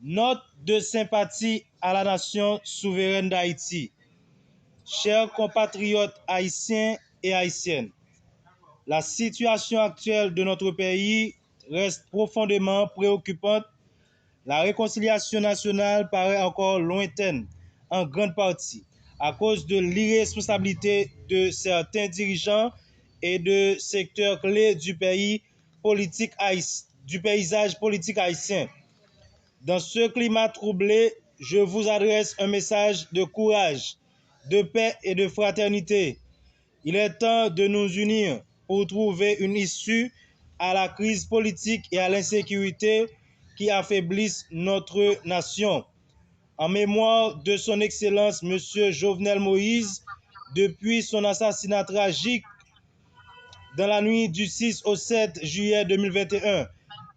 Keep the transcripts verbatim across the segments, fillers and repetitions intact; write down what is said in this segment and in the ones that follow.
Note de sympathie à la nation souveraine d'Haïti. Chers compatriotes haïtiens et haïtiennes, la situation actuelle de notre pays reste profondément préoccupante. La réconciliation nationale paraît encore lointaine, en grande partie à cause de l'irresponsabilité de certains dirigeants et de secteurs clés du pays politique haïs- du paysage politique haïtien. Dans ce climat troublé, je vous adresse un message de courage, de paix et de fraternité. Il est temps de nous unir pour trouver une issue à la crise politique et à l'insécurité qui affaiblissent notre nation. En mémoire de son Excellence Monsieur Jovenel Moïse, depuis son assassinat tragique dans la nuit du six au sept juillet deux mille vingt et un,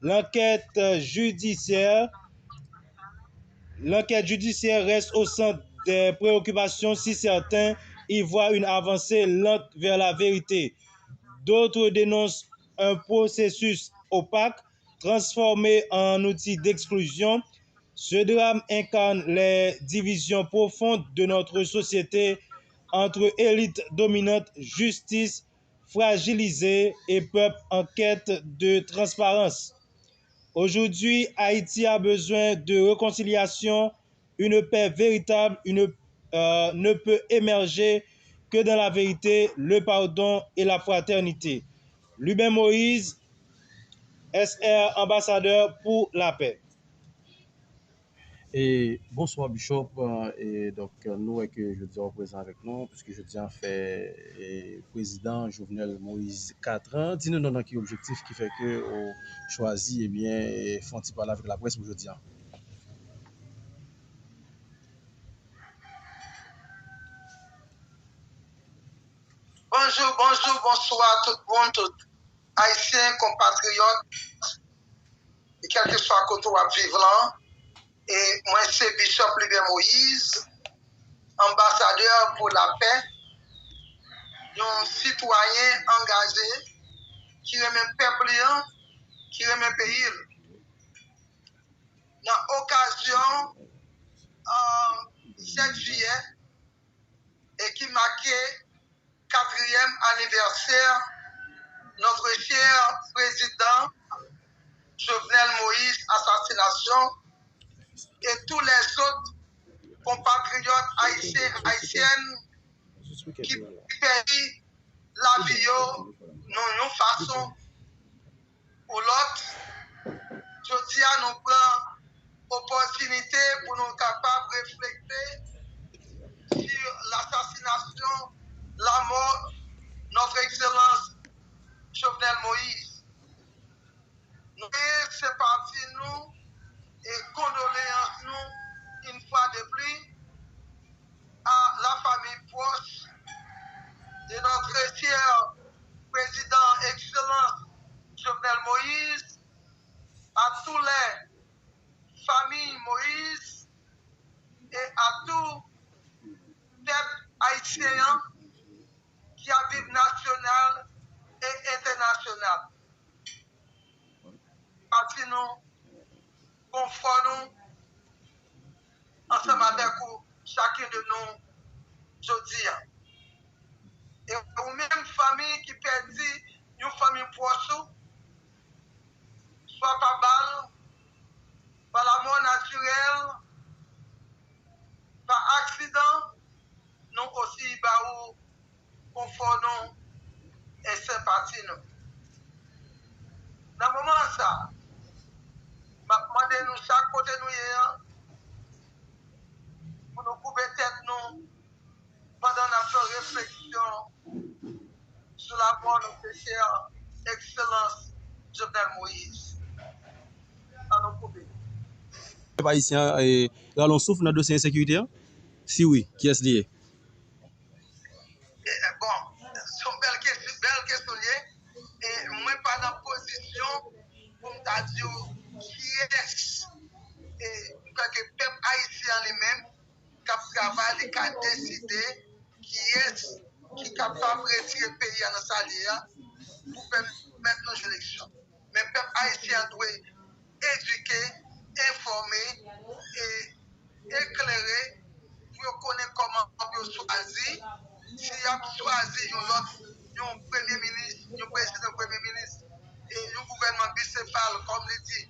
l'enquête judiciaire, l'enquête judiciaire reste au centre des préoccupations si certains y voient une avancée lente vers la vérité. D'autres dénoncent un processus opaque transformé en outil d'exclusion. Ce drame incarne les divisions profondes de notre société entre élites dominantes, justice fragilisée et peuple en quête de transparence. Aujourd'hui, Haïti a besoin de réconciliation. Une paix véritable une, euh, ne peut émerger que dans la vérité, le pardon et la fraternité. Lubin Moïse, S R, ambassadeur pour la paix. E, bonswa Bishop, e, donk, nou wè ke jodi a ou prezan avèk nou, piske jodi a fè, e, prezidan Jovenel Moïse katran. Di nou non, nan ki objektif ki fè ke ou chwazi, ebyen, e, fè yon ti pale avèk laprès pou jodi a. Bonjou, bonjou, bonswa tout moun, tout Ayisyen, konpatriyòt, e kèlkeswa kote w ap viv lan. E mwen se Bishop Lubin Moïse, anbasadè pou lapè, yon sitwayen angaje ki renmen pèp li an, ki renmen peyi l. Nan okazyon sèt jiyè e ki make katriyèm anivèsè notre cher président Jovenel Moïse asasinasyon e tou lèzòt konpatriyòt ayisyen ayisyèn ki pèdi lavi yo nan yon fason ou lòt, jodi a nou pran opòtinite pou nou kapab reflekte sur l'assassination, la mort notre excellence Jovenel Moïse. Nou veye senpati nou e kondoleyans nou une fois de plus à la famille proche de notre cher président excellence Jovenel Moïse, à tous les familles Moïse et à tout pèp ayisyen an ki ap viv nasyonal e entènasyonal. Pati nou, konfò nou, ansanm avèk ou, chacun de nous, jodi a. E ou menm fanmi ki pèdi yon fanmi pwòch ou, swa pa bal, pa lamò natirèl, pa aksidan, nou osi ba ou konfò nou e senpati nou. Nan moman sa, m ap mande nou chak kote nou ye an, pou nou koube tèt nou pandan n ap fè refleksyon sou lamò notre cher excellence Jovenel Moïse. Ann nou koube. Pèp ayisyen an, e, rale yon souf nan dosye ensekirite an? Si wi, kiyès li ye? E, bon, se yon bèl kesyon, bèl kesyon li ye. E mwen pa nan pozisyon pou m ta di w kiyès, e, m kwè ke pèp ayisyen an li menm k ap travay, li ka deside kiyès ki kapab retire peyi a nan sa l ye a pou pèmèt nou jwenn eleksyon. Men pèp ayisyen an dwe edike, enfòme e eklere pou yo konnen kòman pou yo chwazi, si y ap chwazi yon lòt, yon premye minis, yon prezidan premye minis, e yon gouvènman bisefal, kòm li di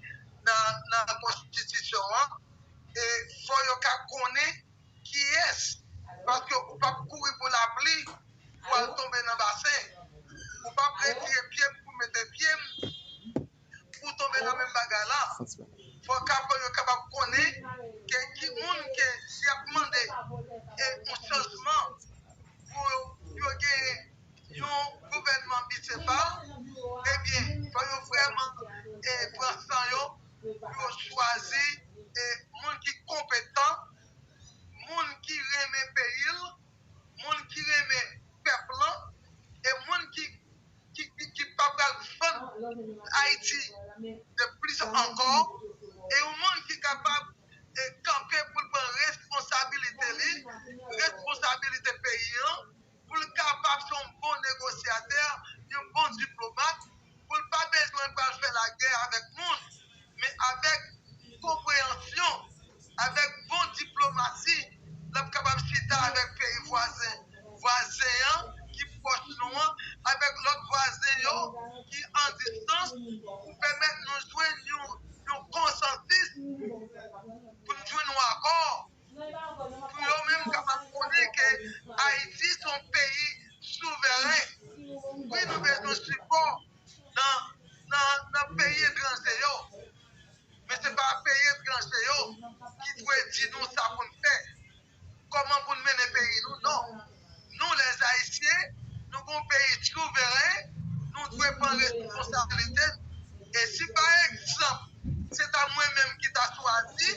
nan, nan konstitisyon an. E fò yo ka konnen kiyès, paske ou p ap kouri pou lapli pou al tonbe nan basen. Ou p ap retire pye m pou mete pye m pou tonbe nan menm bagay la. Fò kapab yo kapab konnen ke ki moun ke si y ap mande e yon chanjman pou yo genyen yon gouvènman bisefal, ebyen, fò yo vrèman e pran san yo pou yo chwazi e moun ki konpetan, moun ki renmen peyi l, moun ki renmen pèp lan, e moun ki ki, ki, ki pa pral fann Ayiti de plis ankò, e yon moun ki kapab e kanpe pou l pran responsabilite li, responsabilite peyi an, pou l kapab se yon bon negosyatè, yon bon diplomat, pou l pa bezwen pral fè lagè avèk moun, men avèk konpreyansyon, avèk bon diplomasi, l ap kapab chita avèk peyi vwazen, vwazen an ki pwòch nou an, avèk lòt vwazen yo ki an distans, pou pèmèt nou jwenn yon, yon konsansis, pou n jwenn yon akò, pou yo menm kapab konnen ke Ayiti se yon peyi souveren. Wi, nou bezwen sipò nan, nan, nan peyi etranje yo. Men se pa peyi etranje yo ki dwe di nou sa pou n fè, kòman pou n mennen peyi nou, non. Nou, lèzayisyen, nou gen yon peyi souveren, nou dwe pran responsablite n. E si, pa egzanp, se ta mwen menm ki ta chwazi,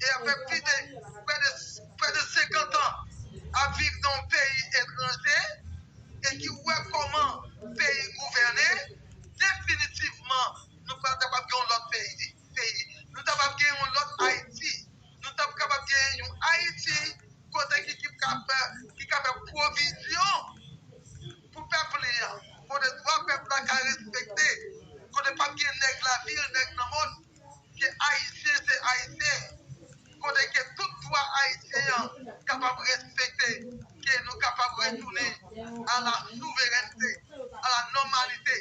e ap fè plis de, prè de, prè de senkant an ap viv nan yon peyi etranje, e ki wè kòman peyi gouvène, definitivman, nou pral kapab gen yon lòt peyi, peyi. Nou kapab gen yon lòt Ayiti. Nou t ap kapab gen yon Ayiti kote ki, ki ka fè, ki ka fè pwovizyon pou pèp li an, kote dwa pèp la ka respekte, kote p ap gen nèg lavil, nèg nan mòn, ke Ayisyen se Ayisyen, kote ke tout dwa Ayisyen an kapab respekte, ke nou kapab retounen a la souverènte, a la nòmalite.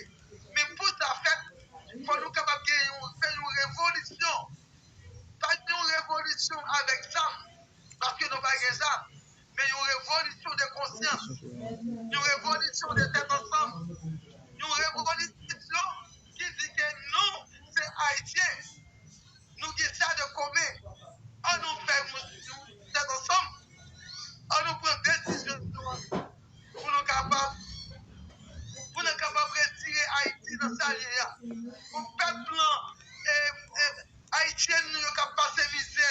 Men pou sa fèt, fò nou kapab gen yon, fè yon revolisyon. Pa yon revolisyon avèk zam, paske nou pa gen zam, men yon revolisyon de konsyans, yon revolisyon de tèt ansanm, yon revolisyon ki di ke nou se Ayisyen, nou gen sa de komen. An nou fè yon, yon tèt ansanm, an nou pran desizyon nou an pou nou kapab, pou nou kapab retire Ayiti nan sa l ye a. Pou pèp lan, e, e, Ayisyen nou yo k ap pase mizè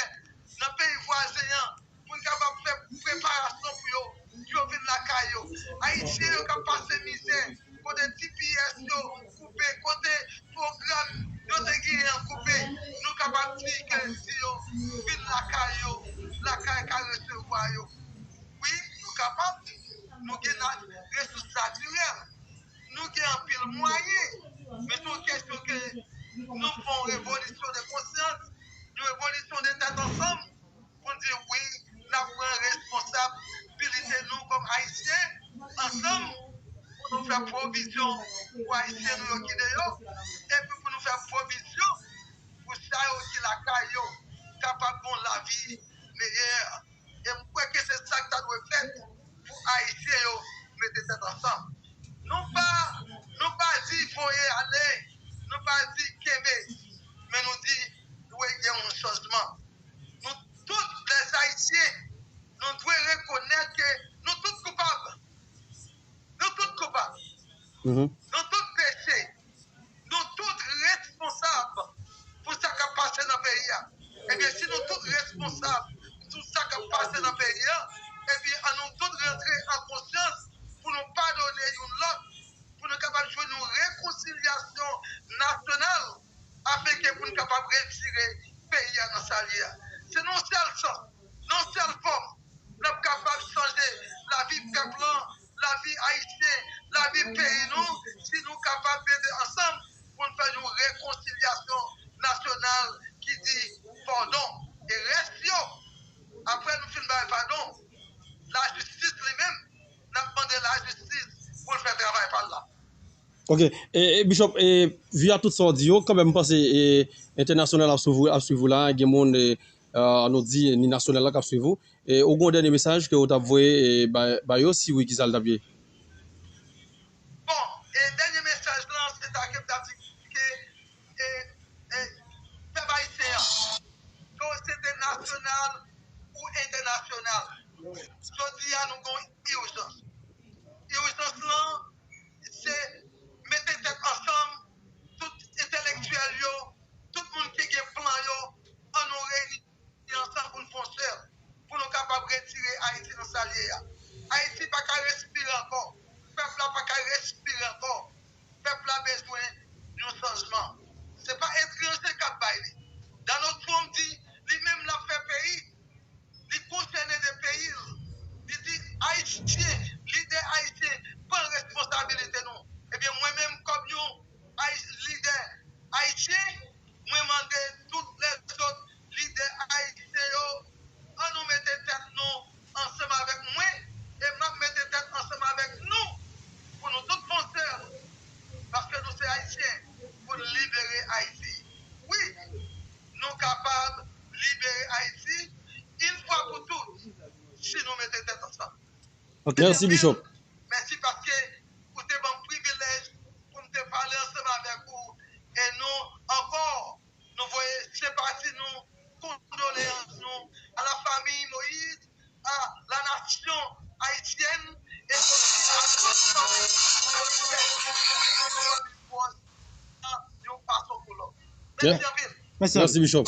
nan peyi vwazen an, pou n kapab fè preparasyon pou yo, pou yo vin lakay yo. Ayisyen yo k ap pase mizè, kote T P S yo koupe, kote pwogram yo te genyen an koupe, nou kapab di ke si yo vin lakay yo, lakay ka resevwa yo. Wi, nou kapab, nou gen na-, resous natirèl, nou gen anpil mwayen, men se yon kesyon ke nou fè yon revolisyon de konsyans, yon revolisyon de tèt ansanm, pou n di wi, n ap pran responsabilite nou kòm Ayisyen ansanm pou nou fè pwovizyon pou Ayisyen nou yo ki deyò, epi pou nou fè pwovizyon pou sa yo ki lakay yo kapab gen yon lavi meyè. E m kwè ke se sa k ta dwe fèt pou Ayisyen yo mete tèt ansanm. Nou pa, nou pa di voye ale, nou pa di kenbe, men nou di dwe gen yon chanjman. Nou tout, lèzayisyen, nou dwe rekonèt ke nou tout koupab. Nou tout koupab. Nou tout peche. Nou tout responsab pou sa k ap pase nan peyi a. Ebyen, si nou tout responsab pou sa k ap pase nan peyi a, ebyen, an nou tout rantre an konsyans pou nou padone youn lòt, pou nou kapab jwenn yon rekonsilyasyon nasyonal, afenke pou n kapab retire peyi a nan sa l ye a. Se nan yon sèl sans, nan yon sèl fòm, n ap kapab chanje lavi pèp lan, lavi ayisyen, lavi peyi nou, si nou kapab mete ansanm pou n fè yon rekonsilyasyon nasyonal. Ok, e, e, Bishop, e, vi a tout sa w di yo, kanmenm m panse e, entènasyonal ap swiv ou, ap swiv ou la, gen moun, e, e, nou di ni nasyonal la k ap swiv ou. E, ou gen yon dènye mesaj ke ou t ap voye e, ba, ba yo, si wi, ki sa l t ap ye? Bon, e, dènye mesaj lan, se ta ke m t ap di ke e, e, pèp ayisyen an, ke w se te nasyonal ou entènasyonal, jodi a nou gen yon ijans. Ijans lan, se mete tèt ansanm, tout entèlektyèl yo, tout moun ki gen plan yo, ann nou reyini ansanm pou n fè yon sèl, pou nou kapab retire Ayiti nan sa l ye a. Ayiti pa ka respire ankò. Pèp la pa ka respire ankò. Pèp la bezwen yon chanjman. Se pa etranje k ap bay li. Donald Trump di li menm l ap fè peyi. Li konsène de peyi l. Li di Ayisyen, lidè ayisyen, pran responsabilite nou. Ebyen, mwen menm, kòm yon Ayi-, lidè ayisyen, mwen mande tout lèzòt lidè ayisyen yo, ann nou mete tèt nou ansanm avèk mwen, e m ap mete tèt ansanm avèk nou, pou nou tout fè yon sèl, paske nou se ayisyen, pou n libere Ayiti. Wi, nou kapab libere Ayiti, yon fwa pou tout, si nou mete tèt ansanm. Ok, mèsi, Bishop. Mèsi paske ou te ban m privilèj pou m te pale ansanm avèk ou. E nou ankò, nou voye senpati nou, kondoleyans nou à la famille Moïse, à la nation haïtienne, et aussi à toute famille Moïse, yon fason pou lòt. Mèsi anpil. Mèsi, Bishop.